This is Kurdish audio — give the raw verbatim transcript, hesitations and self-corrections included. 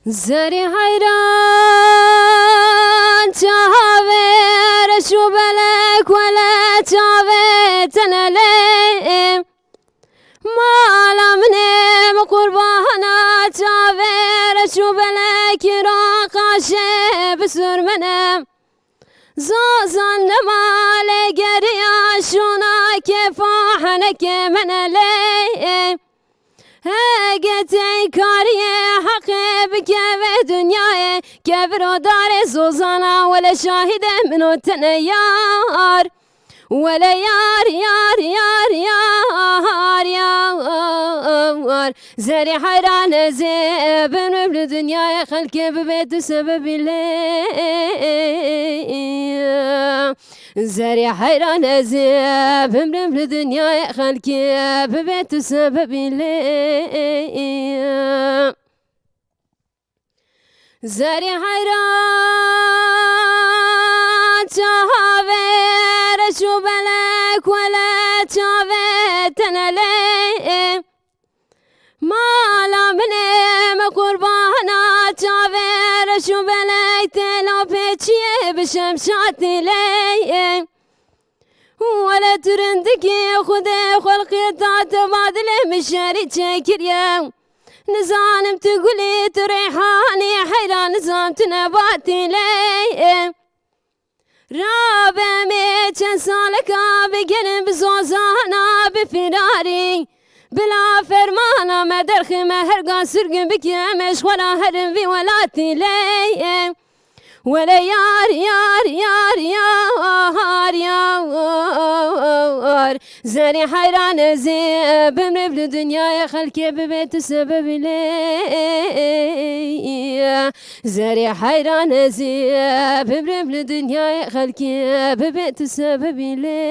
Zerî heyran çavê reş û belek wele çavê tenelê. Mala min ê min qurbana çavê reş û belekî ro qaşê bi sur min e. Zazan nema lê geriya şûna kêfa henekê min e lê. Hege tey kariyê heqê bikeve dinyayê, kevir o darê zozana, wele şahidê min o tene yar. Wele yar, yar, yar, yar, yar. Zerî heyran ez ê bimrim li dinyayê, xelkê bibê tu sebebî lê. Zerî heyran ez ê bimrim li dinyayê, xelkê bibê tu sebebî lê. Zerî heyran çavê reş û belek wele çavê tenelê. Mala min ê min qurbana çavê reş û belek têla pêçiyê bi şemşatî lê. Wele tu rindikî Xwedê xelqê ta te badilê min şerî çêkiriye. Nizanim tu gulî tu reyhanî heyran nizam tu nebatî lê. Rabe me çend saleka bigerin bi zozana bi firarî. Bila fermana me derxime herga sirgin bike me ji xwe ra herin vî welatî lê. Wele yar, yar, yar, yar, yar. Zerî heyran ez ê bimrim li dinyayê xelkê bibê tu sebebî lê. Zerî heyran ez ê bimrim li dinyayê xelkê bibê tu sebebî lê.